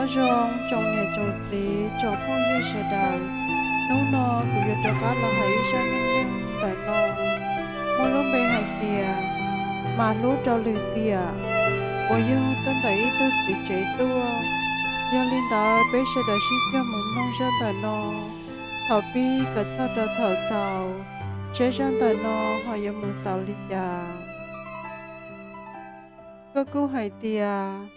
Nyob zoo tsoom niam tsoom txiv tsoom phooj ywg sawv daws, hnub no kuv yuav rov qab los hais ib zaj neej neeg ntawm no, muaj lub npe hais tias Mas Hlub Rau Lwm Tiam, uas yog tuaj ntawm ib tug txiv tsev tuaj. Yog li ntawd peb sawv daws sib cog mus mloog zaj ntawm no thaum pib kom txog rau thaum xaus, seb zaj ntawm no ho yuav mus xaus li cas. Koj kuj hais tias,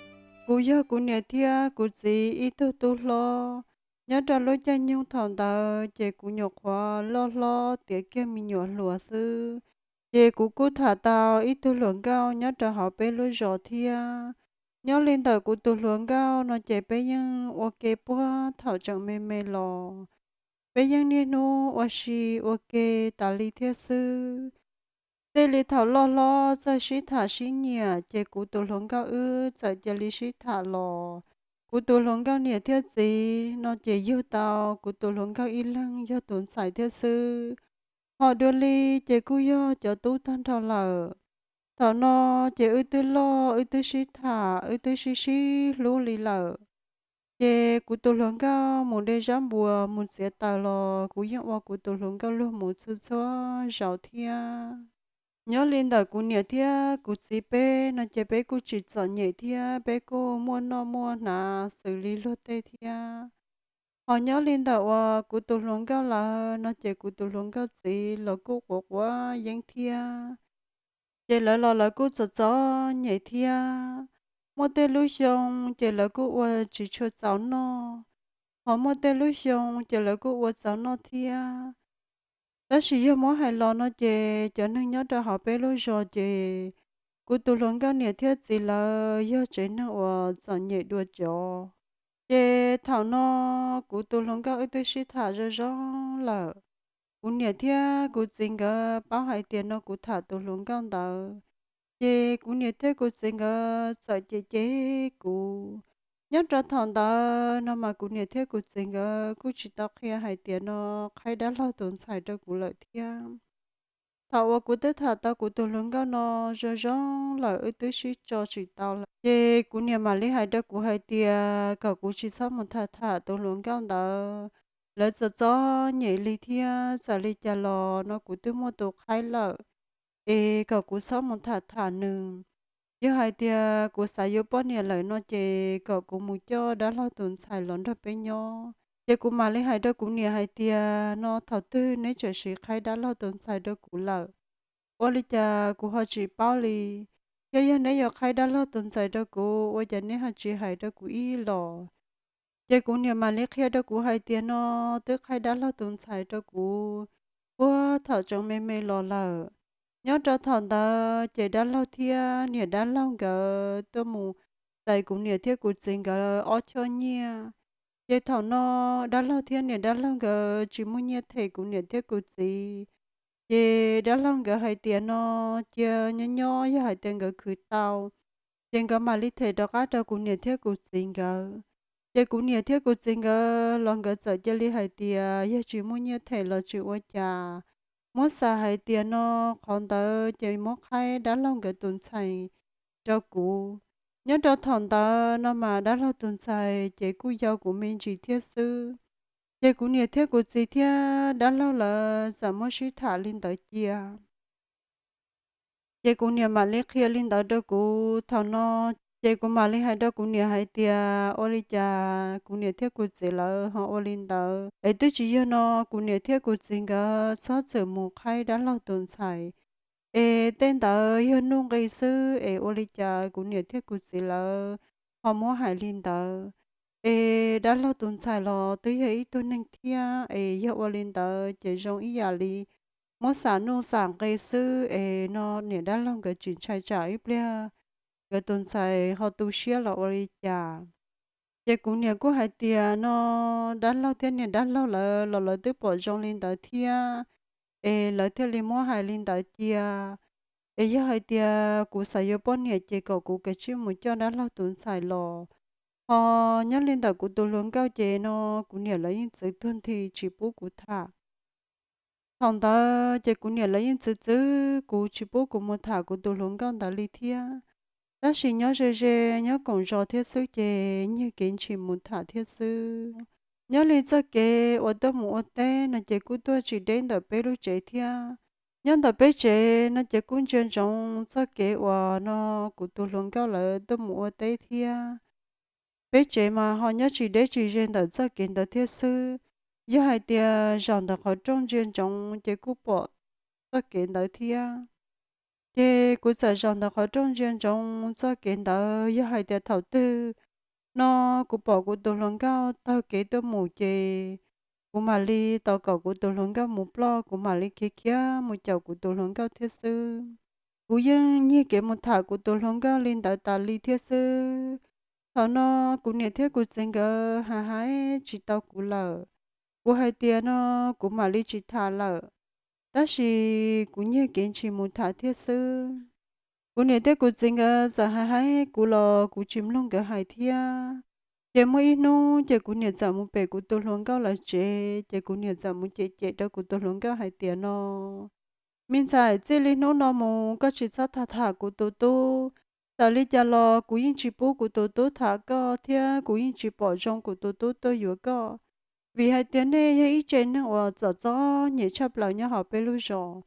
kuv yog kuv niam thiab kuv txiv ib tug tub hlob. Nyob rau lub caij nyoog thaum ntawd ces kuv nyuam qhuav loj hlob tiav kiag me nyuam hluas xwb, ces kuv kuj tham tau ib tug hluas nkauj nyob rau hauv peb lub zos thiab. Nyob li ntawm kuv tus hluas nkauj no ces peb yeej ua ke puag thaum tseem me me los, peb yeej niaj hnub ua si ua ke tas li thiab xwb. Tej li thaum loj hlob txawj sib tham sib nyiam ces kuv tus hluas nkauj wb txawm cia li sib tham los. Kuv tus hluas nkauj niam thiab txiv no ces yug tau kuv tus hluas nkauj ib leeg yog tus ntxhais thiab xwb, ho dua li ces kuj yog cov tub tag nrho lawm. Thaum no ces wb twb loj, wb twb sib tham, wb twb sib sib hlub li lawm. Ces kuv tus hluas nkauj mus de zaub npuas mus txiav taws los kuv yeej ua kuv tus hluas nkauj luag mus txhua txhua zaus thiab. Nyob li ntawm kuv niam thiab kuv txiv peb no ces peb kuj tsis txom nyem thiab peb kuj muaj noj muaj hnav xws li luag tej thiab. Ho nyob li ntawm uas kuv tus hluas nkauj lawv no ces kuv tus hluas nkauj txiv los kuj quav quav yeeb thiab. Ces lawv los lawv kuj txom txom nyem thiab. Muaj tej lub xyoo ces lawv kuj ua tsis tshua txaus noj, ho muaj tej lub xyoo ces lawv kuj ua txaus noj thiab. Tab sis yog muab hais los no ces cov neeg nyob rau hauv peb lub zos ces kuv tus hluas nkauj niam thiab txiv lawv yog tsev neeg uas txom nyem dua cov. Ces thaum no kuv tus hluas nkauj wb twb sib tham zoo zoo lawm. Kuv niam thiab kuv txiv nkawd paub hais tias no kuv tham tus hluas nkauj ntawd, ces kuv niam thiab kuv txiv nkawd txawm cem cem kuv. Nyob rau thaum ntawd no mas kuv niam thiab kuv txiv nkawd kuj tsis tau qhia hais tias no qhaib dab laug tus ntxhais rau kuv lawm thiab. Thaum uas kuv twb tham tau kuv tus hluas nkauj no zoo zoo lawm, wb twb sib tso tsis tau lawm, ces kuv niam mam li hais rau kuv hais tias kom kuv tsis txhob mus tham tham tus hluas nkauj ntawd, lawv txom txom nyem li thiab, txawm li cas los no kuv twb muaj tus qhaib lawm, es kom kuv txhob mus tham tham nws. Yog hais tias kuv xav yuav poj niam lawm no ces kom kuv mus coj dab laug tus ntxhais los nrog peb nyob. Ces kuv mam li hais rau kuv niam hais tias no thaum twg neb tseem siv qhaib dab laug tus ntxhais rau kuv lawm, ua li cas kuv ho tsis paub li? Thiab yog neb yuav qhaib dab laug tus ntxhais rau kuv, ua cas neb ho tsis hais rau kuv ib los? Ces kuv niam mam li qhia rau kuv hais tias no twb qhaib dab laug tus ntxhais rau kuv puag thaum tseem me me los lawm. Nyob rau thaum ntawd ces dab laug thiab niam dab laug nkawd tuaj mus txais kuv niam thiab kuv txiv nkawd ob choj nyiaj. Ces thaum no dab laug thiab niam dab laug nkawd tsis muaj nyiaj them kuv niam thiab kuv txiv, ces dab laug nkawd hais tias no cia nyob nyob, yog hais tias nkawd khwv tau, ces nkawd mam li them rov qab rau kuv niam thiab kuv txiv nkawd. Ces kuv niam thiab kuv txiv nkawd los nkawd txawm cia li hais tias yog tsis muaj nyiaj them los tsis ua cas, muab xav hais tias no qhov ntawd ces muab qhaib dab laug nkawd tus ntxhais rau kuv. Nyob rau thaum ntawd no mas dab laug tus ntxhais ces kuj yau kuv me ntsis thiab xwb. Ces kuv niam thiab kuv txiv thiab dab laug lawv txawm muab sib tham li ntawd cia. Ces kuv niam mam li qhia li ntawd rau kuv thaum no, ces kuv mam li hais rau kuv niam hais tias ua li cas kuv niam thiab kuv txiv lawv ho ua li ntawd, es twb tsis yog no kuv niam thiab kuv txiv nkawd txhob txwm mus qhaib dab laug tus ntxhais, es tej ntawd yog nuj nqi xwb, es ua li cas kuv niam thiab kuv txiv lawv ho muab hais li ntawd. Es dab laug tus ntxhais los twb yog ib tug neeg thiab, es yog ua li ntawd ces zoo ib yam li muab xam nuj xam nqi xwb, es no niam dab laug nkawd tsis ntshai tsam ib pliag nkawd tus ntxhais ho tu siab los ua li cas. Ces kuv niam kuj hais tias no dab laug thiab niam dab laug lawv los lawv twb pom zoo li ntawd thiab, es lawv thiaj li muab hais li ntawd cia. Es yog hais tias kuv xav yuav poj niam ces kom kuv kav tsij mus coj dab laug tus ntxhais los. Ho nyob li ntawm kuv tus hluas nkauj ces no kuv niam lawv yeej txwv tuag nthi tsis pub kuv tham. Thaum ntawd ces kuv niam lawv yeej txwv txwv kuv tsis pub kuv mus tham kuv tus hluas nkauj ntawd li thiab. Tab sis nyob ze ze, nyob koom zos thiab xwb ces nyiag kev ntshis mus tham thiab xwb. Nyob li txoj kev uas tuaj mus ua teb no ces kuj tuaj tsis deb ntawm peb lub tsev thiab. Nyob ntawm peb tsev no ces kuj ntsia ntsoov txoj kev uas no kuv tus hluas nkauj lawv tuaj mus ua teb thiab. Peb tsev mas ho nyob tsis deb tsis ze ntawm txoj kev ntawd thiab xwb. Yog hais tias zaum ntawm qhov rooj ntsia ntsoov ces kuj pom txoj kev ntawd thiab. Ces kuv txawm zaum ntawm qhov rooj ntsia ntsoov txoj kev ntawd, yog hais tias thaum twg no kuv pom kuv tus hluas nkauj taug kev tuaj mus ces kuv mam li tos kom kuv tus hluas nkauj mus ploj, kuv mam li khiav khiav mus caum kuv tus hluas nkauj thiab xwb. Kuv yeej nyiag kev mus tham kuv tus hluas nkauj li ntawd tas li thiab xwb. Thaum no kuv niam thiab kuv txiv nkawd hais hais tsis tau kuv lawm. Kuv hais tias no kuv mam li tsis tham lawm, tab sis kuv nyiag kev ntshis mus tham thiab xwb. Kuv niam thiab kuv txiv nkawd txawm hais hais kuv los kuv tsis mloog nkawd hais thiab. Ces muaj ib hnub ces kuv niam txawm mus pem kuv tus hluas nkauj lawv tsev, ces kuv niam txawm mus cem cem rau kuv tus hluas nkauj hais tias no, me ntxhais, txij li hnub no mus koj tsis txhob tham tham kuv tus tub. Txawm li cas los kuv yeej tsis pub kuv tus tub tham koj thiab kuv yeej tsis pom zoo kuv tus tub tuaj yuav koj. Vim hais tias nej yog ib tsev neeg uas txom txom nyem tshaj plaws nyob hauv peb lub zos.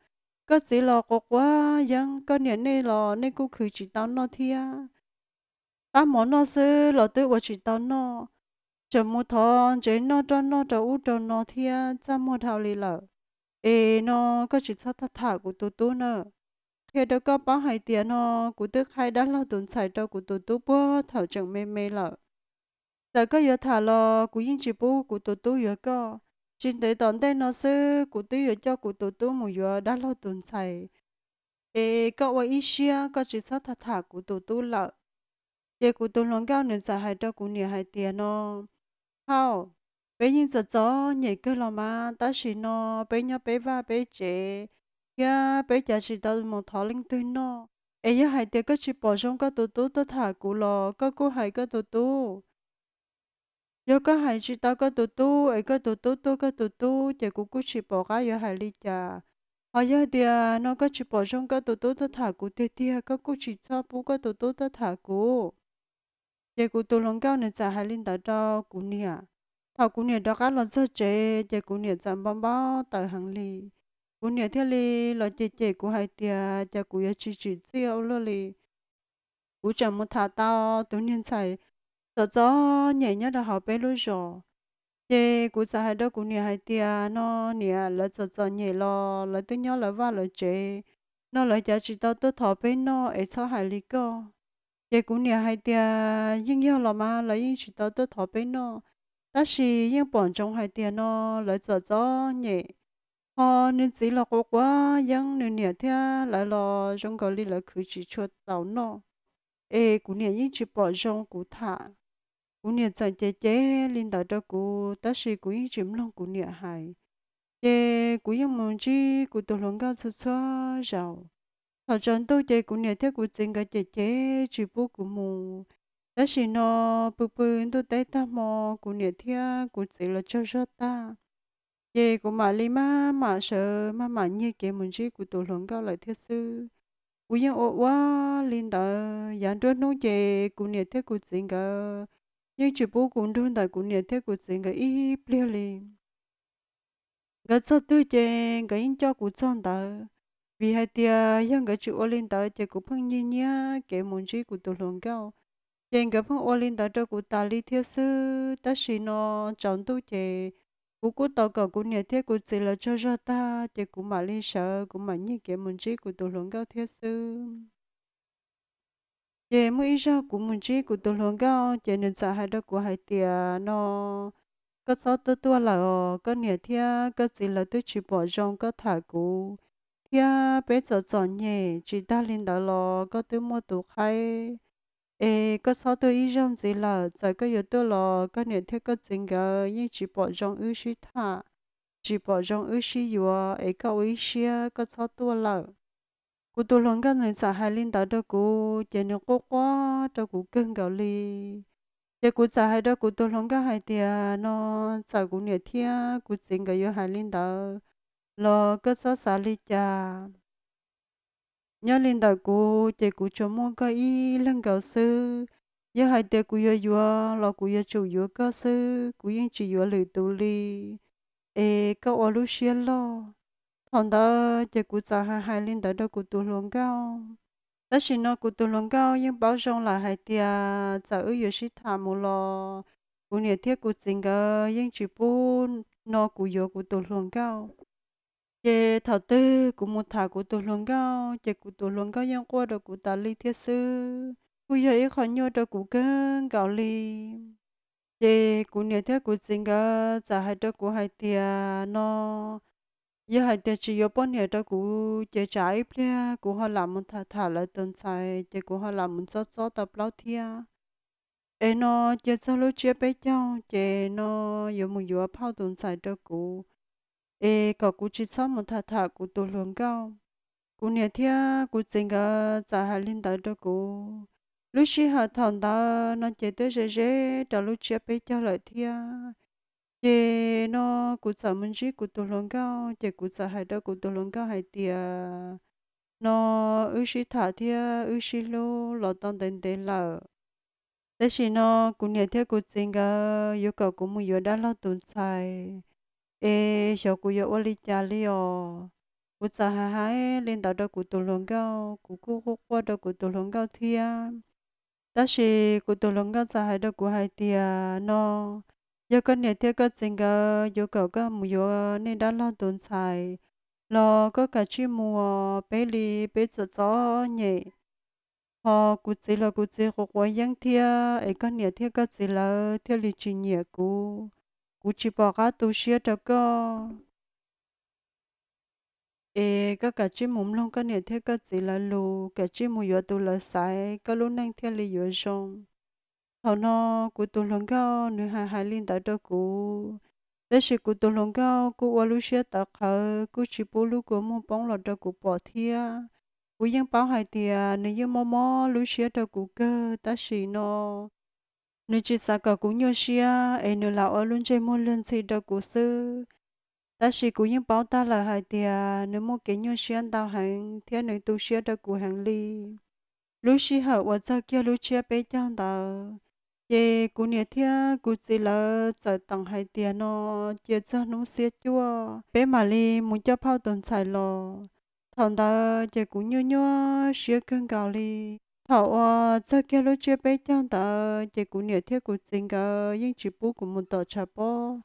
Koj txiv los quav quav yeeb, koj niam nej los nej kuj khwv tsis tau noj thiab. Tab mov noj xwb los twb ua tsis tau noj, tseem mus thov ntsev noj rau noj rau ub rau no thiab txaj muag dhau li lawm. Es no koj tsis txhob tham tham kuv tus tub na. Qhia rau koj paub hais tias no kuv twb qhaib dab laug tus ntxhais rau kuv tus tub puag thaum tseem me me lawm. Txawm koj yuav tham los kuv yeej tsis pub kuv tus tub yuav koj. Tsis ntev tom ntej no xwb kuv twb yuav coj kuv tus tub mus yuav dab laug tus ntxhais. Es koj ua ib siab koj tsis txhob tham tham kuv tus tub lawm. Ces kuv tus hluas nkauj nws txawm hais rau kuv niam hais tias no, hauj, peb yeej txom txom nyem kawg los mas, tab sis no peb nyob peb vaj peb tsev thiab peb cav tsis tau mus thov leej twg noj. Es yog hais tias koj tsis pom zoo koj tus tub tuaj tham kuv los koj kuj hais koj tus tub. Yog koj hais tsis tau koj tus tub es koj tus tub tuaj koj tus tub ces kuv kuj tsis pom qab yuav hais li cas. Ho yog tias no koj tsis pom zoo koj tus tub tuaj tham kuv tiag tiag, koj kuj tsis txhob pub koj tus tub tuaj tham kuv. Ces kuv tus hluas nkauj nws txawm hais li ntawd rau kuv niam. Thaum kuv niam rov qab los txog tsev ces kuv niam txawm npau npau taws heev li. Kuv niam thiaj li los cem cem kuv hais tias cas kuv yuav tsis tsim txiaj ua luaj li. Kuv tseem mus tham tau tus niag ntxhais txom txom nyem nyob rau hauv peb lub zos. Ces kuv txawm hais rau kuv niam hais tias no, niam, lawv txom txom nyem los lawv twb nyob lawv vaj lawv tsev, no lawv cav tsis tau tuaj thov peb noj es txhob hais li koj. Ces kuv niam hais tias yeej yog los mas, lawv yeej tsis tau tuaj thov peb noj, tab sis yeej pom ntsoov hais tias no lawv txom txom nyem, ho nws txiv los quav quav yeeb, nws niam thiab lawv los zoo nkaus li lawv khwv tsis tshua txaus noj. Es kuv niam yeej tsis pom zoo kuv tham. Kuv niam txawm cem cem li ntawd rau kuv, tab sis kuv yeej tsis mloog kuv niam hais. Ces kuv yeej mus ntsib kuv tus hluas nkauj txhua txhua zaus. Thaum tsaus ntuj ces kuv niam thiab kuv txiv nkawd cem cem tsis pub kuv mus. Tab sis no pw pw ntuj teb tag hmo, kuv niam thiab kuv txiv los tsaug zog tag, ces kuv mam li maj mam sawv maj mam nyiag kev mus ntsib kuv tus hluas nkauj lawm thiab xwb. Kuv yeej ua ua li ntawd, yav nruab hnub ces kuv niam thiab kuv txiv nkawd yeej tsis pub kuv nrug ntawm kuv niam thiab kuv txiv nkawd ib pliag li. Nkawd txog twg ces nkawd yeej coj kuv txog ntawd, vim hais tias yog nkawd tsis ua li ntawd ces kuv pheej nyiag nyiag kev mus ntsib kuv tus hluas nkauj. Ces nkawd pheej ua li ntawd rau kuv tas li thiab xwb. Tab sis no tsaus ntuj ces kuv kuj tos kom kuv niam thiab kuv txiv lawv tsaug zog tag ces kuv mam li sawv, kuv mam nyiag kev mus ntsib kuv tus hluas nkauj thiab xwb. Ces muaj ib zaug kuv mus ntsib kuv tus hluas nkauj ces nws txawm hais rau kuv hais tias no, koj txhob tuaj tuaj lawm os, koj niam thiab koj txiv lawv twb tsis pom zoo koj tham kuv, thiab peb txom txom nyem, tsis tag li ntawd los koj twb muaj tus qhaib. Es koj txhob tuaj ib zaug ntxiv lawm, txawm koj yuav tuaj los koj niam thiab koj txiv nkawd yeej tsis pom zoo wb sib tham, tsis pom zoo wb sib yuav, es koj ua ib siab koj txhob tuaj lawm. Kuv tus hluas nkauj nws txawm hais li ntawd rau kuv ces nws quaj quaj rau kuv kawg nkaus li. Ces kuv txawm hais rau kuv tus hluas nkauj hais tias no, txawm kuv niam thiab kuv txiv nkawd yuav hais li ntawd los koj txhob xav li cas. Nyob li ntawm kuv ces kuv tsuas muaj koj ib leeg nkaus xwb. Yog hais tias kuv yuav yuav los kuv yuav tsum yuav koj xwb, kuv yeej tsis yuav lwm tus li. Es koj ua lub siab loj. Thaum ntawd ces kuv txawm hais hais li ntawd rau kuv tus hluas nkauj. Tab sis no kuv tus hluas nkauj yeej paub zoo lawm hais tias txawm wb yuav sib tham mus los kuv niam thiab kuv txiv nkawd yeej tsis pub no kuv yuav kuv tus hluas nkauj. Ces thaum twg kuv mus tham kuv tus hluas nkauj ces kuv tus hluas nkauj yeej quaj rau kuv tas li thiab xwb. Kuj yog ib qho nyuaj rau kuv kawg nkaus li. Ces kuv niam thiab kuv txiv nkawd txawm hais rau kuv hais tias no, yog hais tias tsis yuav poj niam rau kuv ces tsam ib pliag kuv ho lam mus tham tham lawv tus ntxhais ces kuv ho lam mus txob txob tau plaub thiab. Es no cia txog lub tsiab peb caug ces no yuav mus yuav phauj tus ntxhais rau kuv, es kom kuv tsis txhob mus tham tham kuv tus hluas nkauj. Kuv niam thiab kuv txiv nkawd txawm hais li ntawd rau kuv. Lub sij hawm thaum ntawd no ces twb ze ze rau lub tsiab peb caug lawm thiab. Ces no kuv txawm mus ntsib kuv tus hluas nkauj ces kuv txawm hais rau kuv tus hluas nkauj hais tias no wb sib tham thiab wb sib hlub los tau ntev ntev lawm. Tab sis no kuv niam thiab kuv txiv nkawd yuav kom kuv mus yuav dab laug tus ntxhais, es xyov kuv yuav ua li cas li os. Kuv txawm hais hais li ntawd rau kuv tus hluas nkauj, kuv kuj quaj quaj rau kuv tus hluas nkauj thiab. Tab sis kuv tus hluas nkauj txawm hais rau kuv hais tias no yog koj niam thiab koj txiv nkawd yuav kom koj mus yuav nej dab laug tus ntxhais los koj kav tsij mus, peb li peb txom txom nyem, ho kuv txiv los kuv txiv quav quav yeeb thiab, es koj niam thiab koj txiv lawv thiaj li tsis nyiam kuv. Kuv tsis pom qab tu siab rau koj. Es koj kav tsij mus mloog koj niam thiab koj txiv lawv lus, kav tsij mus yuav tus lawv xaiv, koj lub neej thiaj li yuav zoo. Thaum no kuv tus hluas nkauj nws hais hais li ntawd rau kuv, tab sis kuv tus hluas nkauj kuj ua lub siab tawv qhawv, kuj tsis pub lub kua muag poob los rau kuv pom thiab. Kuv yeej paub hais tias nws yeej mob mob lub siab rau kuv kawg, tab sis no nws tsis xav kom kuv nyuaj siab, es nws lam ua lub ntsej muag luag ntxhi rau kuv xwb. Tab sis kuv yeej paub tag lawm hais tias nws muaj kev nyuaj siab ntau heev thiab nws tu siab rau kuv heev li. Lub sij hawm uas txog kiag lub tsiab peb caug ntawd, ces kuv niam thiab kuv txiv lawv txawm teem hais tias no cia txog hnub xiab cuaj peb mam li mus coj phauj tus ntxhais los. Thaum ntawd ces kuv nyuaj nyuaj siab kawg nkaus li. Thaum uas txog kiag lub tsiab peb caug ntawd ces kuv niam thiab kuv txiv nkawd yeej tsis pub kuv mus tom tshav pob,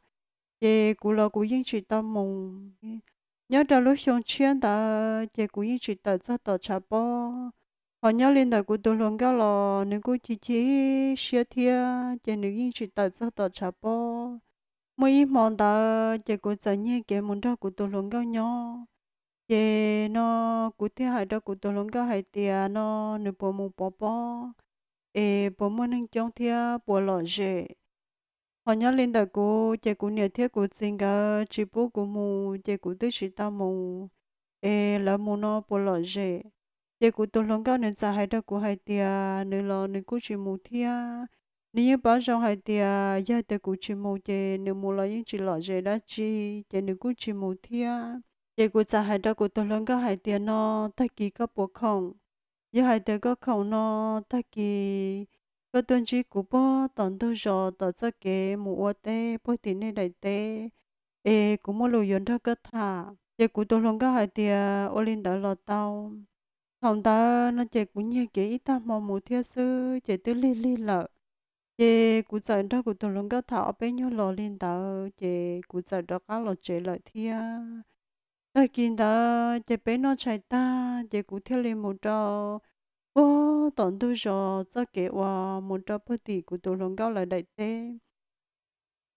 ces kuv los kuv yeej tsis tau mus. Nyob rau lub xyoo tshiab ntawd ces kuv yeej tsis tawm txog tom tshav pob. Ho nyob li ntawm kuv tus hluas nkauj los nws kuj chim chim siab thiab, ces nws yeej tsis tawm txog tom tshav pob. Muaj ib hmo ntawd ces kuv txawm nyiag kev mus nrog kuv tus hluas nkauj nyob. Ces no kuv thiaj hais rau kuv tus hluas nkauj hais tias no nws puas mus pov pob, es puas muaj neeg coob thiab puas lom zem. Ho nyob li ntawm kuv ces kuv niam thiab kuv txiv nkawd tsis pub kuv mus ces kuv twb tsis tau mus, es lawv mus no puas lom zem. Ces kuv tus hluas nkauj nws txawm hais rau kuv hais tias nws los nws kuj tsis mus thiab. Nws yeej paub zoo hais tias yog tias kuv tsis mus ces nws mus los yeej tsis lom zem dab tsi, ces nws kuj tsis mus thiab. Ces kuv txawm hais rau kuv tus hluas nkauj hais tias no tag kis koj puas khoom? Yog hais tias koj khoom no tag kis koj tuaj ntsib kuv puag tom ntug zos tom txoj kev mus ua teb puag tim nej daim teb, es kuv muaj lus yuav nrog koj tham. Ces kuv tus hluas nkauj hais tias ua li ntawd los tau. Thaum ntawd no ces kuv nyiag kev ib tag hmo mus thiab xwb ces twb lig lig lawm. Ces kuv txawm nrog kuv tus hluas nkauj tham ob peb nyuag los li ntawd ces kuv txawm rov qab los tsev lawm thiab. Tag kis ntawd ces peb noj tshais tag ces kuv thiaj li mus rau puag tom ntug zos txoj kev uas mus rau puag tim kuv tus hluas nkauj lawv daim teb.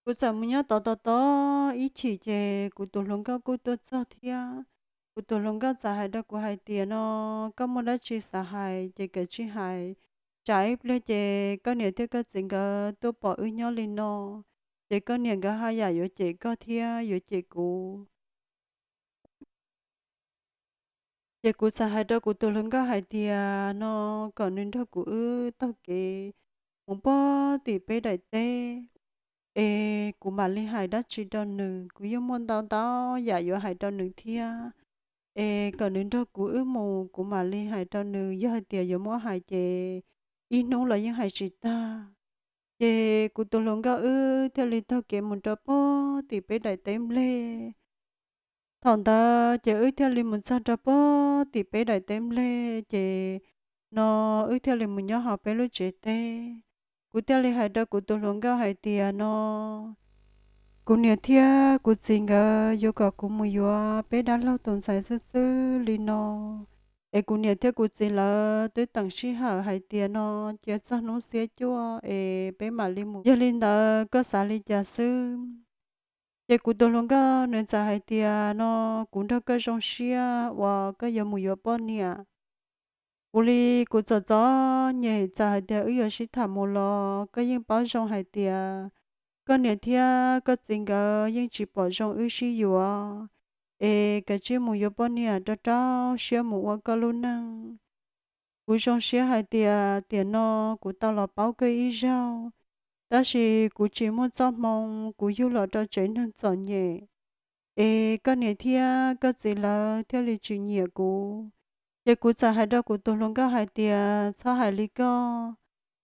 Kuv txawm mus nyob tod tod tod ib chim ces kuv tus hluas nkauj kuj tuaj txog thiab. Kuv tus hluas nkauj txawm hais rau kuv hais tias no koj muaj dab tsi xav hais ces kav tsij hais, tsam ib pliag ces koj niam thiab koj txiv nkawd tuaj pom wb nyob li no, ces koj niam nkawd haj yam yuav cem koj thiab yuav cem kuv. Ces kuv txawm hais rau kuv tus hluas nkauj hais tias no kom nws nrog kuv wb taug kev mus puag tim peb daim teb, es kuv mam li hais dab tsi rau nws, kuv yeej muaj ntau ntau yam yuav hais rau nws thiab. es kom nws nrog kuv wb mus, kuv mam li hais rau nws. Yog hais tias yuav muab hais ces ib hnub los yeej hais tsis tag. Ces kuv tus hluas nkauj wb thiaj li taug kev mus rau pog tim peb daim teb nplej. Thaum ntawd ces wb thiaj li mus txog rau pog tim peb daim teb nplej, ces no wb thiaj li mus nyob hauv peb lub tsev teb. Kuv thiaj li hais rau kuv tus hluas nkauj hais tias no kuv niam thiab kuv txiv nkawd yuav kom kuv mus yuav peb dab laug tus ntxhais xwb xwb li no. Es kuv niam thiab kuv txiv lawv twb teem sij hawm hais tias no cia txog hnub xiab cuaj es peb mam li mus. Yog li ntawd koj xav li cas xwb? Ces kuv tus hluas nkauj nws txawm hais tias no kuv nrog koj zoo siab uas koj yuav mus yuav poj niam. Kuv li kuv txom txom nyem, txawm hais tias wb yuav sib tham mus los koj yeej paub zoo hais tias koj niam thiab koj txiv nkawd yeej tsis pom zoo wb sib yuav, es kav tsij mus yuav poj niam rau rau siab mus ua koj lub neej. Kuv zoo siab hais tias tiam no kuv tau los paub koj ib zaug, tab sis kuv tsis muaj txoj hmoo, kuv yug los rau tsev neeg txom nyem, es koj niam thiab koj txiv lawv thiaj li tsis nyiam kuv. Ces kuv txawm hais rau kuv tus hluas nkauj hais tias txhob hais li koj,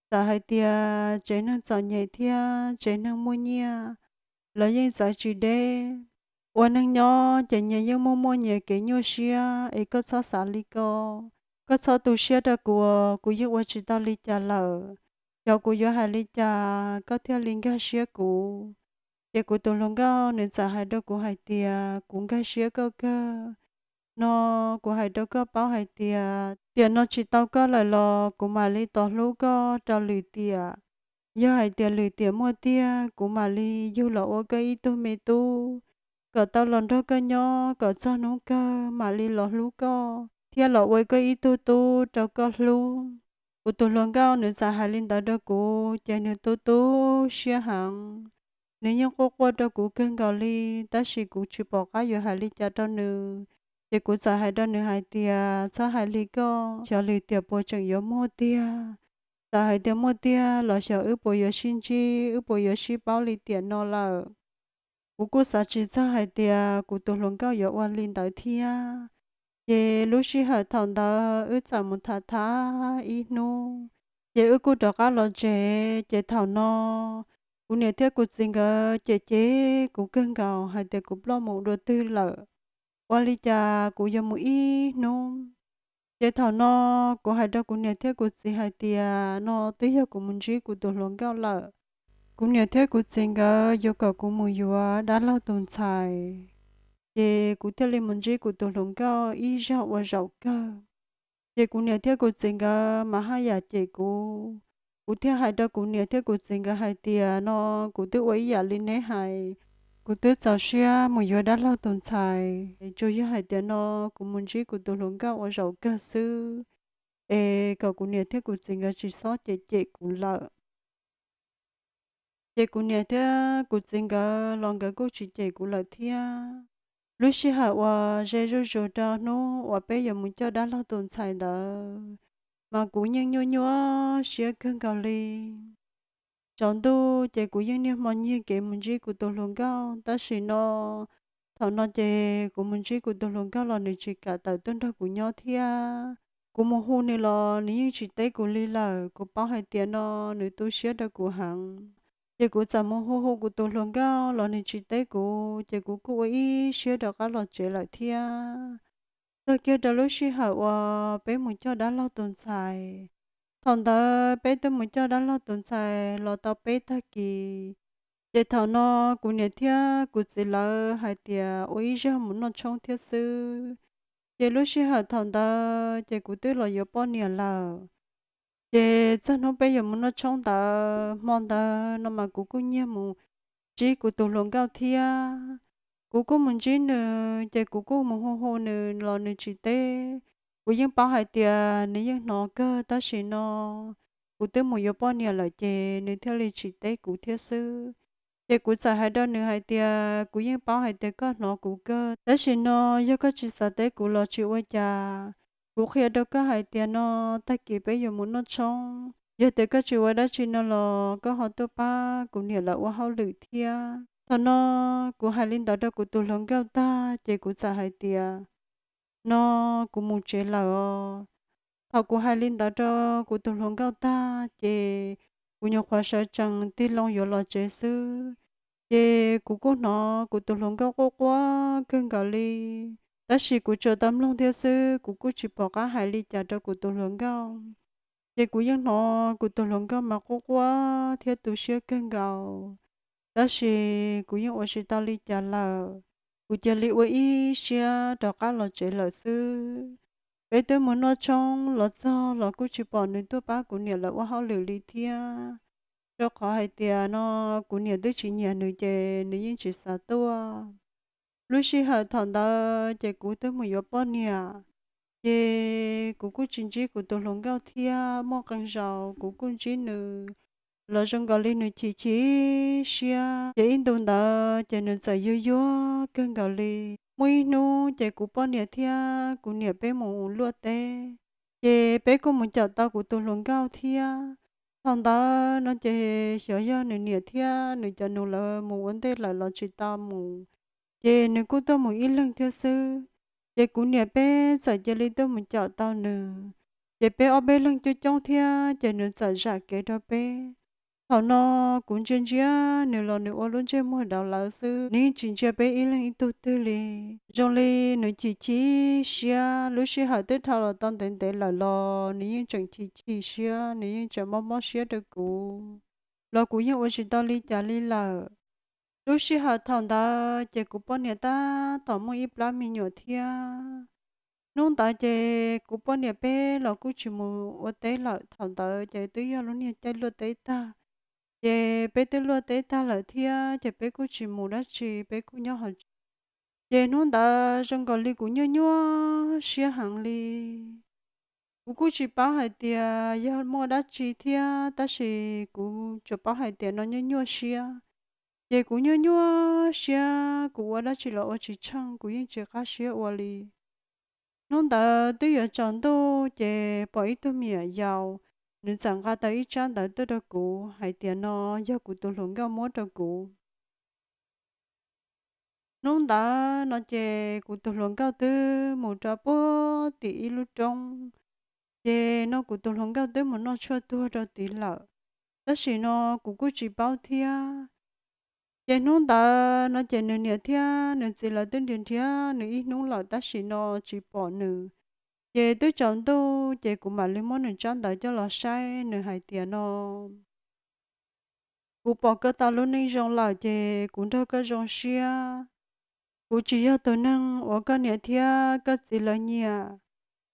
txawm hais tias tsev neeg txom nyem thiab tsev neeg muaj nyiaj, lawv yeej txawv tsis deb. Ua neeg nyob ces nyias yeej muaj muaj nyias kev nyuaj siab, es koj txhob xav li ko, koj txhob tu siab rau kuv, kuv yeej ua tsis tau li cas lawm. Xyov kuv yuav hais li cas koj thiaj li nkag siab kuv? Ces kuv tus hluas nkauj nws txawm hais rau kuv hais tias kuv nkag siab koj kawg. No kuv hais rau koj paub hais tias tiam no tsis tau koj lawm los kuv mam li tos hlub koj rau lwm tiam. Yog hais tias lwm tiam muaj tiag kuv mam li yug los ua koj ib tug me tub, kom tau los nrog koj nyob kom txog hnub kawg mam li los hlub koj thiab los ua koj ib tug tub rau koj hlub. Kuv tus hluas nkauj nws txawm hais li ntawd rau kuv ces nws tu tu siab heev. Nws yeej quaj quaj rau kuv kawg nkaus li, tab sis kuv tsis pom qab yuav hais li cas rau nws. Ces kuv txawm hais rau nws hais tias txhob hais li koj, xyov lwm tiam puas tseem yuav muaj tiag. Txawm hais tias muaj tiag los xyov wb puas yuav sib ntsib, wb puas yuav sib paub li tiam no lawm. Kuv kuj xav tsis txog hais tias kuv tus hluas nkauj yuav ua li ntawd thiab. Ces lub sij hawm thaum ntawd wb txawm mus tham tham ib hnub, ces wb kuj rov qab los tsev. Ces thaum no kuv niam thiab kuv txiv nkawd cem cem kuv kawg nkaus hais tias kuv ploj mus dua twg lawm, ua li cas kuv yuav mus ib hnub. Ces thaum no kuv hais rau kuv niam thiab kuv txiv hais tias no twb yog kuv mus ntsib kuv tus hluas nkauj lawm. Kuv niam thiab kuv txiv nkawd yuav kom kuv mus yuav dab laug tus ntxhais, ces kuv thiaj li mus ntsib kuv tus hluas nkauj ib zaug ua zaum kawg. Ces kuv niam thiab kuv txiv nkawd mas haj yam cem kuv. Kuv thiaj hais rau kuv niam thiab kuv txiv nkawd hais tias no kuv twb ua ib yam li neb hais, kuv twb txaus siab mus yuav dab laug tus ntxhais, tsuas yog hais tias no kuv mus ntsib kuv tus hluas nkauj ua zaum kawg xwb, es kom kuv niam thiab kuv txiv nkawd tsis txhob cem cem kuv lawm. Ces kuv niam thiab kuv txiv nkawd los nkawd kuj tsis cem kuv lawm thiab. Lub sij hawm uas ze zuj zus rau hnub uas peb yuav mus coj dab laug tus ntxhais ntawd, mas kuv yeej nyuaj nyuaj siab kawg nkaus li. Tsaus ntuj ces kuv yeej niaj hmo nyiag kev mus ntsib kuv tus hluas nkauj, tab sis no thaum no ces kuv mus ntsib kuv tus hluas nkauj los nws tsis kam tawm tuaj nrog kuv nyob thiab. Kuv mus hu nws los nws yeej tsis teb kuv li lawm, kuv paub hais tias no nws tu siab rau kuv heev. Ces kuv txawm mus hu hu kuv tus hluas nkauj los nws tsis teb kuv, ces kuv kuj ua ib siab rov qab los tsev lawm thiab. Txog kiag rau lub sij hawm uas peb mus coj dab laug tus ntxhais, thaum ntawd peb twb mus coj dab laug tus ntxhais los tau peb tag kis. Ces thaum no kuv niam thiab kuv txiv lawv hais tias ua ib zaug mus noj tshoob thiab xwb. Ces lub sij hawm thaum ntawd ces kuv twb los yuav poj niam lawm. Ces txog hnub peb yuav mus noj tshoob ntawd, hmo ntawd no mas kuv kuj nyiag mus ntsib kuv tus hluas nkauj thiab. Kuv kuj mus ntsib nws, ces kuv kuj mus hu hu nws los nws tsis teb. Kuv yeej paub hais tias nws yeej hnov kawg, tab sis no kuv twb mus yuav poj niam lawm ces nws thiaj li tsis teb kuv thiab xwb. Ces kuv txawm hais rau nws hais tias kuv yeej paub hais tias koj hnov kuv kawg, tab sis no yog koj tsis xav teb kuv los tsis ua cas. Kuv qhia rau koj hais tias no tag kis peb yuav mus noj tshoob, yog tias koj tsis ua dab tsi no los koj ho tuaj pab kuv niam lawv ua hauj lwm thiab. Thaum no kuv hais li ntawd rau kuv tus hluas nkauj tag ces kuv txawm hais tias no kuv mus tsev lawm os. Thaum kuv hais li ntawd rau kuv tus hluas nkauj tag ces kuv nyuam qhuav sawv tsees tig loo yuav los tsev xwb, ces kuv kuj hnov kuv tus hluas nkauj quaj quaj kawg nkaus li. Tab sis kuv tsuas tau mloog thiab xwb, kuv kuj tsis pom qab hais li cas rau kuv tus hluas nkauj. Ces kuv yeej hnov kuv tus hluas nkauj mas quaj quaj thiab tu siab kawg nkaus, tab sis kuv yeej ua tsis tau li cas lawm. Kuv cia li ua ib siab rov qab los tsev lawm xwb. Peb twb mus noj tshoob los txog los kuj tsis pom nws tuaj pab kuv niam lawv ua hauj lwm li thiab, rau qhov hais tias no kuv niam twb tsis nyiam nws ces nws yeej tsis xav tuaj. Lub sij hawm thaum ntawd ces kuv twb mus yuav poj niam, ces kuv kuj tsis ntsib kuv tus hluas nkauj thiab. Muaj qee zaus kuv kuj ntsib nws los zoo nkaus li nws chim chim siab, ces ib ntus ntawd ces nws txawm yuag yuag kawg nkaus li. Muaj ib hnub ces kuv poj niam thiab kuv niam peb mus luaj teb, ces peb kuj mus caum tau kuv tus hluas nkauj thiab. Thaum ntawd no ces xyov yog nws niam thiab nws cov nus lawv mus ua ntej lawm los tsis tau mus, ces nws kuj tuaj mus ib leeg thiab xwb. Ces kuv niam peb txawm cia li tuaj mus caum tau nws, ces peb ob peb leeg coob coob thiab ces nws txawm zam kev rau peb. Thaum no kuv ntsia ntsia nws los nws ua lub ntsej muag dav lawv xwb, nws yeej tsis ntsia peb ib leeg ib tug twg li. Zoo li nws chim chim siab, lub sij hawm twb dhau los tau ntev ntev lawm los nws yeej tseem chim chim siab, nws yeej tseem mob mob siab rau kuv, los kuv yeej ua tsis tau li cas li lawm. Lub sij hawm thaum ntawd ces kuv poj niam tab tom muaj ib plab me nyuam thiab. Hnub ntawd ces kuv poj niam peb los kuj tsis mus ua teb lawm, thaum ntawd ces twb yog lub niag caij luaj teb tag. Ces peb twb luaj teb tag lawm thiab ces peb kuj tsis mus dab tsi, peb kuj nyob hauv tsev. Ces hnub ntawd zoo nkaus li kuv nyuaj nyuaj siab heev li. Kuv kuj tsis paub hais tias yog muaj dab tsi thiab, tab sis kuv tsuas paub hais tias no nyuaj nyuaj siab. Ces kuv nyuaj nyuaj siab, kuv ua dab tsi los ua tsis tsheej, kuv yeej tsis qab siab ua li. Hnub ntawd twb yuav tsaus ntuj ces pom ib tug me nyuam yaus, nws txawm nqa tau ib tsab ntawv tuaj rau kuv hais tias no yog kuv tus hluas nkauj muab rau kuv. Hnub ntawd no ces kuv tus hluas nkauj twb mus rau puag tim ib lub roob, ces no kuv tus hluas nkauj twb mus noj tshuaj tuag rau tid lawm, tab sis no kuv kuj tsis paub thiab. Ces hnub ntawd no ces nws niam thiab nws txiv lawv twb nrhiav nrhiav nws ib hnub lawm tab sis no tsis pom nws. Ces twb tsaus ntuj ces kuv mam li muab nws tsab ntawv coj los saib, nws hais tias no: Kuv pom koj tau lub neej zoo lawm ces kuv nrog koj zoo siab. Kuv tsis yog tus neeg uas koj niam thiab koj txiv lawv nyiam.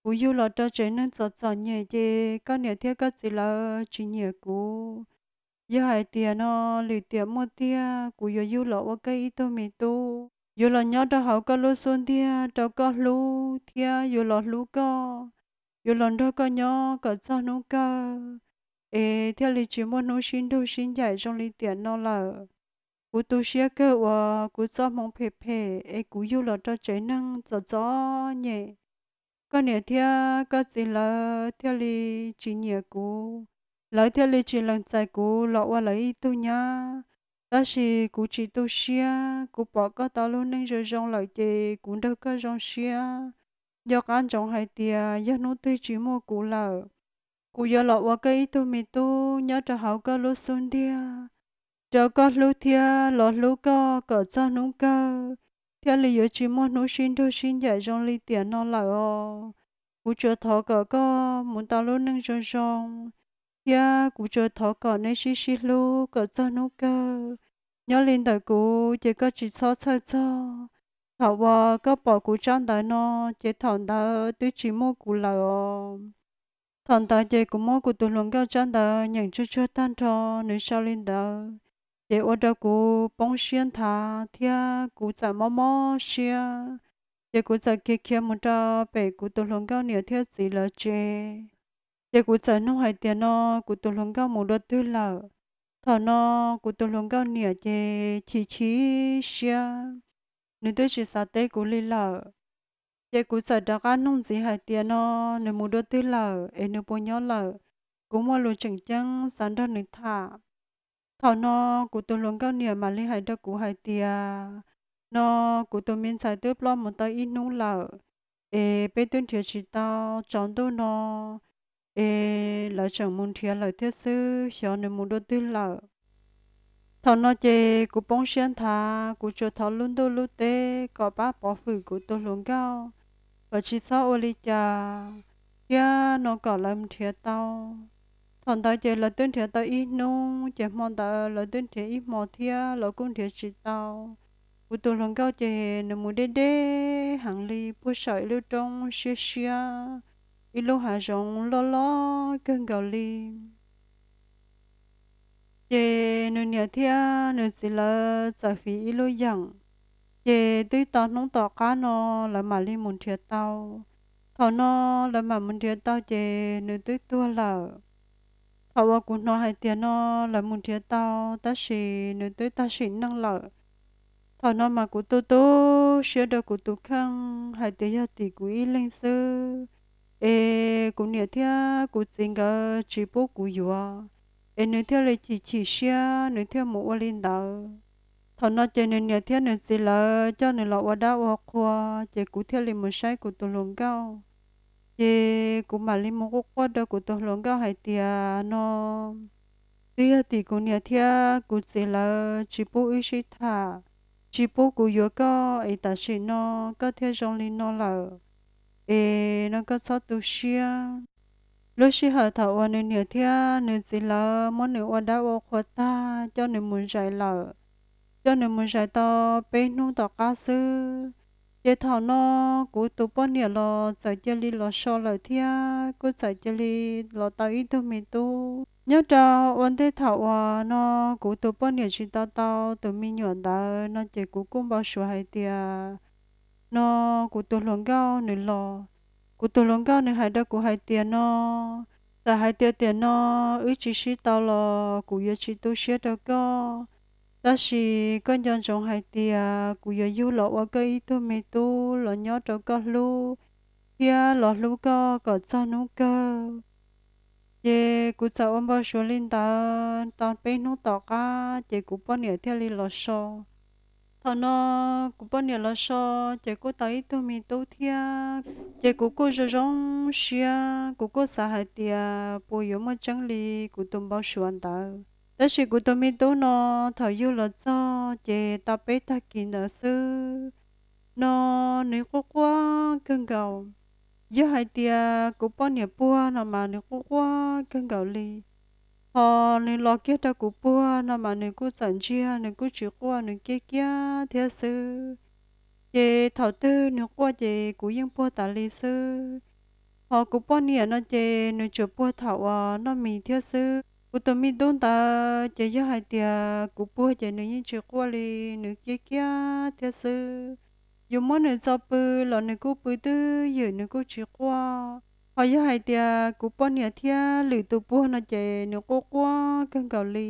Kuv yug los rau tsev neeg txom txom nyem ces koj niam thiab koj txiv lawv tsis nyiam kuv. Yog hais tias no lwm tiam muaj tiag kuv yuav yug los ua koj ib tug me tub, yuav los nyob rau hauv koj lub xub ntiag rau koj hlub thiab yuav los hlub koj, yuav los nrog koj nyob kom txog hnub kawg, es thiaj li tsis muaj hnub sib nrug sib ncaim zoo li tiam no lawm. Kuv tu siab kawg uas kuv txoj hmoov phem phem es kuv yug los rau tsev neeg txom txom nyem. Koj niam thiab koj txiv lawv thiaj li tsis nyiam kuv, lawv thiaj li tsis lees txais kuv los ua lawv ib tug nyab. Tab sis kuv tsis tu siab, kuv pom koj tau lub neej zoo zoo lawm ces kuv nrog koj zoo siab. Nco qab ntsoov hais tias yog hnub twg tsis muaj kuv lawm, kuv yuav los ua koj ib tug me tub nyob rau hauv koj lub xub ntiag, rau koj hlub thiab los hlub koj kom txog hnub kawg, thiaj li yuav tsis muaj hnub sib nrug sib ncaim zoo li tiam no lawm os. Kuv tsuas thov kom koj mus tau lub neej zoo zoo, thiab kuv tsuas thov kom neb sib sib hlub kom txog hnub kawg. Nyob li ntawm kuv ces koj tsis txhob txhawj txog. Thaum uas koj pom kuv tsab ntawv no, ces thaum ntawd twb tsis muaj kuv lawm os. Thaum ntawd ces kuv muab kuv tus hluas nkauj tsab ntawv nyeem tsuag tsuag tag nrho, nws sau li ntawd, ces ua rau kuv poob siab nthav thiab kuv txawm mob mob siab. Ces kuv txawm khiav khiav mus rau pem kuv tus hluas nkauj niam thiab txiv lawv tsev. Ces kuv txawm nug hais tias no kuv tus hluas nkauj mus dua twg lawm. Thaum no kuv tus hluas nkauj niam ces chim chim siab, nws twb tsis xav teb kuv li lawm. Ces kuv txawm rov qab nug ntxiv hais tias no nws mus dua twg lawm es nws puas nyob lawm, kuv muaj lus tseem ceeb xav nrog nws tham. Thaum no kuv tus hluas nkauj niam mam li hais rau kuv hais tias no kuv tus me ntxhais twb ploj mus tau ib hnub lawm, es peb twb nrhiav tsis tau, tsaus ntuj no es lawv tseem mus nrhiav lawm thiab xwb, xyov nws mus dua twg lawm. Thaum no ces kuv poob siab nthav, kuv tsuas thov lub ntuj lub teb kom pab pov hwm kuv tus hluas nkauj, kom tsis txhob ua li cas thiab no kom lawv nrhiav tau. Thaum ntawd ces lawv twb nrhiav tau ib hnub, ces hmo ntawd lawv twb nrhiav ib hmo thiab los kuj nrhiav tsis tau. Kuv tus hluas nkauj ces nws mus deb deb heev li, puag saum ib lub roob siab siab, ib lub hav zoov loj loj kawg nkaus li. Ces nws niam thiab nws txiv lawv txawm fiv ib lub yeem, ces twb tau hnub tom qab no lawv mam li mus nrhiav tau. Thaum no lawv mam mus nrhiav tau ces nws twb tuag lawm. Thaum uas kuv hnov hais tias no lawv mus nrhiav tau, tab sis nws twb tag sim neej lawm. Thaum no mas kuv tu tu siab rau kuv tus kheej hais tias yog tim kuv ib leeg xwb, es kuv niam thiab kuv txiv nkawd tsis pub kuv yuav, es nws thiaj li chim chim siab, nws thiaj mus ua li ntawd. Thaum no ces nws niam thiab nws txiv lawv coj nws los ua dab ua qhua, ces kuv thiaj li mus saib kuv tus hluas nkauj. Ces kuv mam li mus quaj quaj rau kuv tus hluas nkauj hais tias no twb yog tim kuv niam thiab kuv txiv lawv tsis pub wb sib tham, tsis pub kuv yuav koj, es tam sim no koj thiaj zoo li no lawm, es no koj txhob tu siab. Lub sij hawm thaum uas nws niam thiab nws txiv lawv muab nws ua dab ua qhua tag, coj nws mus zais lawm, coj nws mus zais tau peb hnub tom qab xwb, ces thaum no kuv tus poj niam los txawm cia li los so lawm thiab kuj txawm cia li los tau ib tug me tub. Nyob rau ua ntej thaum uas no kuv tus poj niam tsis tau tau tus me nyuam ntawd no ces kuv kuj npau suav hais tias no kuv tus hluas nkauj nws los. Kuv tus hluas nkauj nws hais rau kuv hais tias no txawm hais tias tiam no wb tsis sib tau los kuv yuav tsis tu siab rau koj, tab sis koj nco ntsoov hais tias kuv yuav yug los ua koj ib tug me tub los nyob rau koj hlub thiab los hlub koj kom txog hnub kawg. Ces kuv txawm ua npau suav li ntawd tau peb hnub tom qab ces kuv poj niam thiaj li los so. Thaum no kuv poj niam los so ces kuj tau ib tug me tub thiab, ces kuv kuj zoo zoo siab, kuv kuj xav hais tias puas yuav muaj tseeb li kuv tus npau suav ntawd. Tab sis kuv tus me tub no thaum yug los txog ces tau peb tag kis ntawd xwb no nws quaj quaj kawg nkaus. Yog hais tias kuv poj niam puag no mas nws quaj quaj kawg nkaus li, ho nws los kiag rau kuv puag no mas nws kuj txawm ntsiag, nws kuj tsis quaj, nws kiaj kiaj thiab xwb. Ces thaum twg nws quaj ces kuv yeej puag tas li xwb. Ho kuv poj niam no ces nws tsuas puag thaum uas noj mis thiab xwb. Kuv tus me tub ntawd ces yog hais tias kuv puag ces nws yeej tsis quaj li, nws kiaj kiaj thiab xwb. Yus muab nws txo pw los nws kuj pw twj ywm, nws kuj tsis quaj. Ho yog hais tias kuv poj niam thiab lwm tus puag no ces nws quaj quaj kawg nkaus li.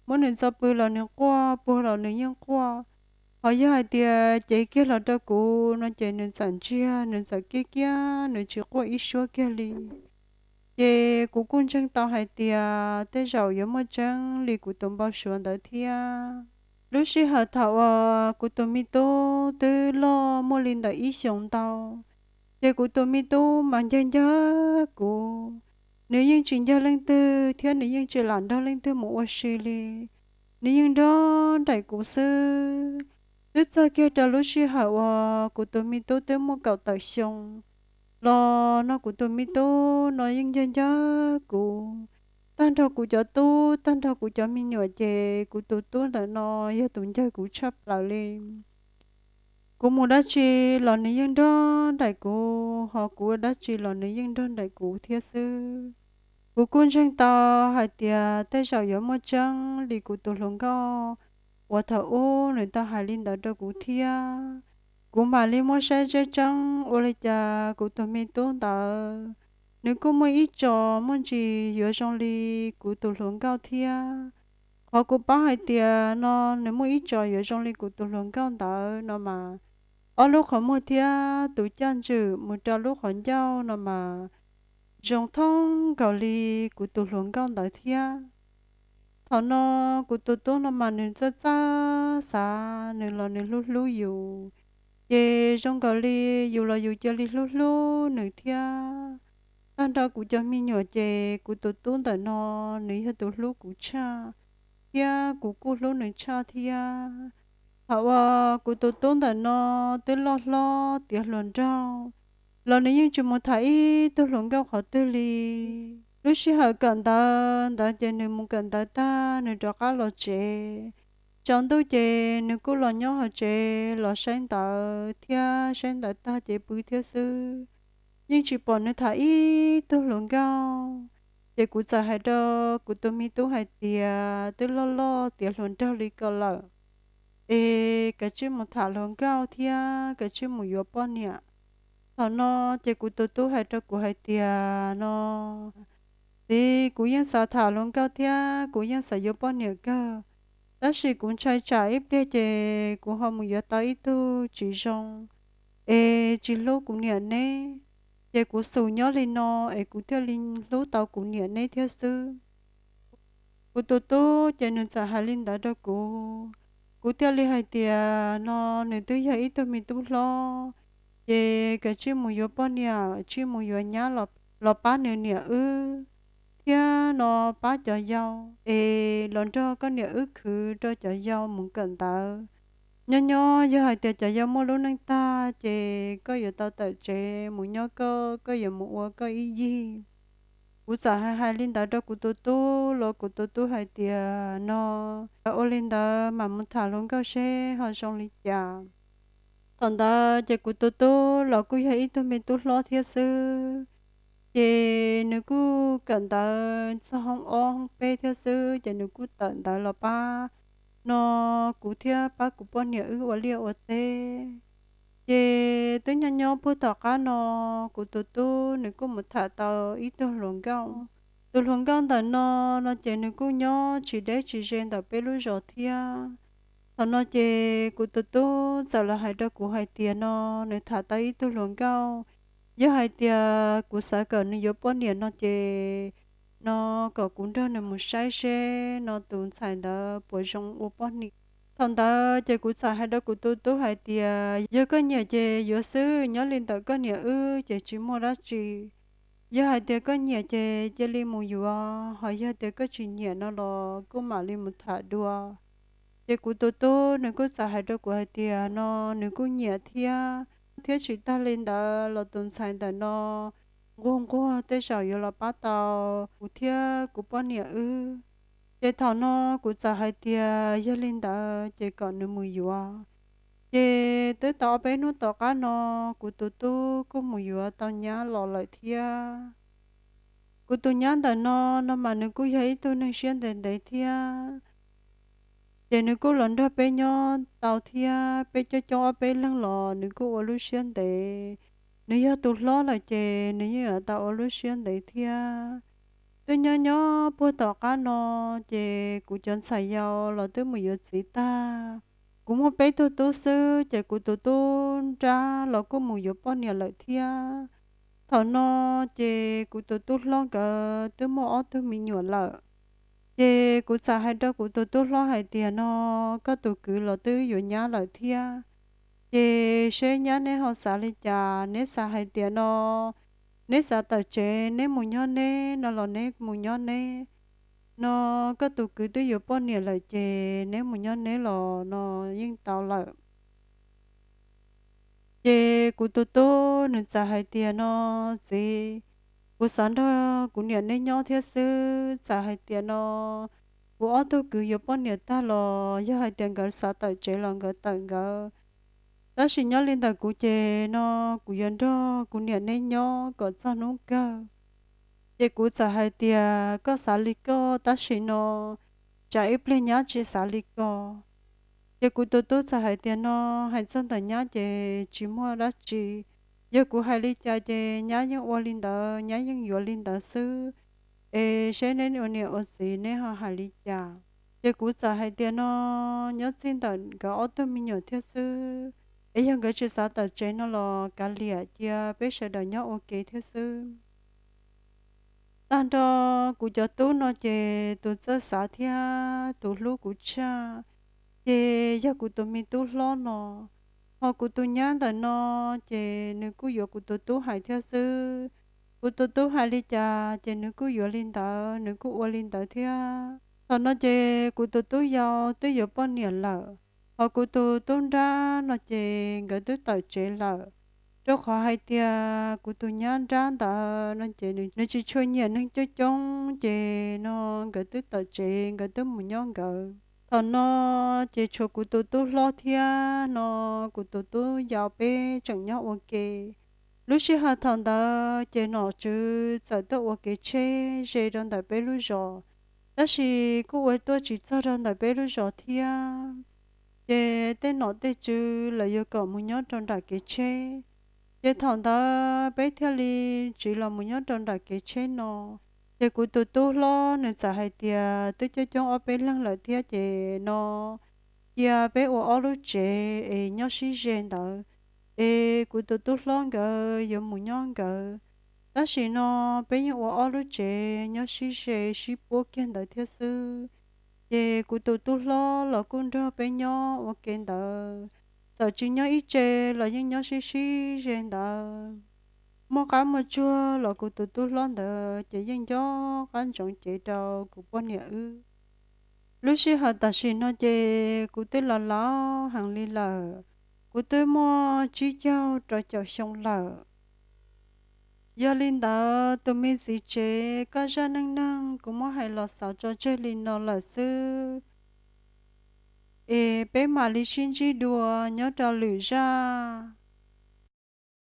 Muab nws txo pw los nws quaj, puag los nws yeej quaj. Ho yog hais tias cev kiag los rau kuv no ces nws txawm ntsiag, nws txawm kiaj kiaj, nws tsis quaj ib suab kiag li. Ces kuv kuj ntseeg tau hais tias tej zaum yuav muaj tseeb li kuv tus npau suav ntawd thiab. Lub sij hawm thaum uas kuv tus me tub twb loj muaj li ntawm ib xyoos ntau, ces kuv tus me tub mas ncag ncag kuv. Nws yeej tsis ncag leej twg thiab nws yeej tsis lam nrog leej twg mus ua si li. Nws yeej nrog nraim kuv xwb. Twb txog kiag rau lub sij hawm uas kuv tus me tub twb muaj kaum tawm xyoo los no kuv tus me tub no yeej ncag ncag kuv. Tag nrho kuv cov tub, tag nrho kuv cov me nyuam ces kuv tus tub ntawm no yog tus ncag kuv tshaj plaws li. Kuv mus dab tsi los nws yeej nrog nraim kuv, ho kuv ua dab tsi los nws yeej nrog nraim kuv thiab xwb. Kuv kuj ntseeg tau hais tias tej zaum yuav muaj tseeb li kuv tus hluas nkauj uas thaum ub nws tau hais li ntawd rau kuv thiab. Kuv mam li muab saib tseeb tseeb ua li cas kuv tus me tub ntawd nws kuj muaj ib tsos muaj ntsis yuav zoo li kuv tus hluas nkauj thiab. Qhov kuv paub hais tias no nws muaj ib tsos yuav zoo li kuv tus hluas nkauj ntawd no mas, ob lub qhov muag thiab tus caj ntswm mus rau lub qhov ncauj no mas zoo thoob nkaus li kuv tus hluas nkauj ntawd thiab. Thaum no kuv tus tub no mas nws txawj txawj xav, nws los nws hlub hlub yus, Ces zoo nkaus li yus los yus cia li hlub hlub nws thiab. Tag nrho kuv cov me nyuam ces kuv tus tub ntawm no nws yog tus hlub kuv tshaj, thiab kuv kuj hlub nws tshaj thiab. Thaum uas kuv tus tub ntawm no twb loj hlob tiav hluas nraug los nws yeej tsis mus tham ib tug hluas nkauj qhov twg li. Lub sij hawm kawm ntawv ntawd ces nws mus kawm ntawv tag nws rov qab los tsev. Tsaus ntuj ces nws kuj los nyob hauv tsev los saib ntawv thiab saib ntawv tag ces pw thiab xwb. Yeej tsis pom nws tham ib tug hluas nkauj. Ces kuv txawm hais rau kuv tus me tub hais tias twb loj loj tiav hluas nraug li ko lawm, es kav tsij mus tham hluas nkauj thiab kav tsij mus yuav poj niam. Thaum no ces kuv tus tub hais rau kuv hais tias no, txiv, kuv yeej xav tham hluas nkauj thiab kuv yeej xav yuav poj niam kawg, tab sis kuv ntshai tsam ib pliag ces kuv ho mus yuav tau ib tug tsis zoo es tsis hlub kuv niam neb, ces kuv xub nyob li no es kuv thiaj li hlub tau kuv niam neb thiab xwb. Kuv tus tub ces nws txawm hais li ntawd rau kuv, kuv thiaj li hais tias no, nws twb yog ib tug me tub hlob, ces kav tsij mus yuav poj niam, tsij mus yuav nyab los pab nws niam wb, thiab no pab cov yau es los nrog koj niam wb khwv rau cov yau mus kawm ntawv. Nyob nyob yog hais tias cov yau muaj lub neej tag ces koj yuav tau tawm tsev mus nyob koj, koj yuav mus ua koj ib yig. Kuv txawm hais hais li ntawd rau kuv tus tub los kuv tus tub hais tias no, ua li ntawd mam mus tham hluas nkauj seb ho zoo li cas. Thaum ntawd ces kuv tus tub los kuj yog ib tug me tub hlob thiab xwb, ces nws kuj kawm ntawv txog hoob ob hoob peb thiab xwb, ces nws kuj tawm ntawv los pab no kuv thiab pab kuv poj niam wb ua liaj ua teb. Ces twb nyob nyob puag tom qab no, kuv tus tub nws kuj mus tham tau ib tug hluas nkauj. Tus hluas nkauj ntawm no, no ces nws kuj nyob tsis deb tsis ze ntawm peb lub zos thiab. Thaum no ces kuv tus tub txawm los hais rau kuv hais tias no, nws tham tau ib tug hluas nkauj, yog hais tias kuv xav kom nws yuav poj niam no ces no kom kuv nrog nws mus saib seb no tus ntxhais ntawd puas zoo ua poj niam. Thaum ntawd ces kuv txawm hais rau kuv tus tub hais tias yog koj nyiam ces yuav xwb, nyob li ntawm koj niam wb ces tsis muaj dab tsi. Yog hais tias koj nyiam ces cia li mus yuav, ho yog tias koj tsis nyiam no los kuj mam li mus tham dua. Ces kuv tus tub nws kuj txawm hais rau kuv hais tias no nws kuj nyiam thiab, thiab tsis tag li ntawd los tus ntxhais ntawm no nquag nquag tej zaum yuav los pab tau kuv thiab kuv poj niam wb. Ces thaum no kuv txawm hais tias yog li ntawd ces kom nws mus yuav. Ces twb tau ob peb hnub tom qab no, kuv tus tub kuj mus yuav tau nyab los lawm thiab. Kuv tus nyab ntawm no, no mas nws kuj yog ib tug neeg siab ntev ntev thiab. Ces nws kuj los nrog peb nyob tau thiab, peb coob coob ob peb leeg los nws kuj ua lub siab ntev. Nws yog tus hlob lawm ces nws yeej yuav tau ua lub siab ntev thiab. Twb nyob nyob puag tom qab no, ces kuv cov ntxhais yau los twb mus yuav txiv tag. Kuv muaj peb tug tub xwb, ces kuv tus tub nrab los kuj mus yuav poj niam lawm thiab. Thaum no, ces kuv tus tub hlob nkawd twb muaj ob tug me nyuam lawm. Ces kuv txawm hais rau kuv tus tub hlob hais tias no, koj tus kwv los twb yuav nyab lawm thiab. Ces seb nyab neb ho xav li cas, neb xav hais tias no neb xav tawm tsev neb mus nyob neb no los neb mus nyob neb. No koj tus kwv twb yuav poj niam lawm ces neb mus nyob neb los no yeej tau lawm. Ces kuv tus tub nws txawm hais tias no, txiv, kuv xav nrog kuv niam neb nyob thiab xwb, txawm hais tias no kuv ob tug kwv yuav poj niam tag los yog hais tias nkawd xav tawm tsev los nkawd tawm nkawd. Tab sis nyob li ntawm kuv ces no kuv yuav nrog kuv niam neb nyob kom txog hnub kawg. Ces kuv txawm hais tias koj xav li koj, tab sis no tsam ib pliag nyab tsis xav li ko. Ces kuv tus tub txawm hais tias no, hais txog ntawm nyab ces tsis muaj dab tsi. Yog kuv hais li cas ces nyab yeej ua li ntawd, nyab yeej yuav li ntawd xwb. Es seb neb ua niam ua txiv neb ho hais li cas. Ces kuv txawm hais tias no, nyob txij ntawm nkawd ob tug me nyuam thiab xwb, es yog nkawd tsis xav tawm tsev no los kav liam, cia peb sawv daws nyob ua ke thiab xwb. Tag nrho kuv cov tub no ces tus txawj xav thiab tus hlub kuv tshaj ces yog kuv tus me tub hlob no. Ho kuv tus nyab ntawm no ces nws kuj yuav kuv tus tub hais thiab xwb. Kuv tus tub hais li cas ces nws kuj yuav li ntawd, nws kuj ua li ntawd thiab. Thaum no ces kuv tus tub yau twb yuav poj niam lawm, ho kuv tus tub nrab no ces nkawd twb tawm tsev lawm. Rau qhov hais tias kuv tus nyab nrab ntawd no ces nws tsis tshua nyiam neeg coob coob, ces no nkawd twb tawm tsev, nkawd twb mus nyob nkawd. Thaum no ces tshuav kuv tus tub hlob thiab no, kuv tus tub yau peb tseem nyob ua ke. Lub sij hawm thaum ntawd ces nom tswv txawm tuaj ua kev tsheb ze rau ntawm peb lub zos, tab sis kuj ua tuaj tsis txog rau ntawm peb lub zos thiab. Ces tej nom tej tswv lawv yuav kom mus nyob rau nram kev tsheb, ces thaum ntawd peb thiaj li tsiv los mus nyob rau nram kev tsheb no. Ces kuv tus tub hlob nws txawm hais tias twb coob coob ob peb leeg lawm thiab ces no cia peb ua ob lub tsev es nyob sib ze ntawd, es kuv tus tub hlob nkawd yuav mus nyob nkawd, tab sis no peb yeej ua ob lub tsev nyob sib ze sib puab kiag ntawd thiab xwb. Ces kuv tus tub hlob los kuj nrog peb nyob ua ke ntawd, txawm tsis nyob ib tsev los yeej nyob sib sib ze ntawd. Muaj qab muaj tsuag los kuv tus tub hlob ntawd ces yeej nco qab ntsoov cev rau kuv poj niam wb. Lub sij hawm tam sim no ces kuv twb los laus heev li lawm, kuv twb muaj tsib caug rau caum xyoo lawm. Yog li ntawd tus me txiv tsev, koj zaj neej neeg kuv muab hais los xaus tso tseg li no lawm xwb, es peb mam li sib ntsib dua nyob rau lwm zaj.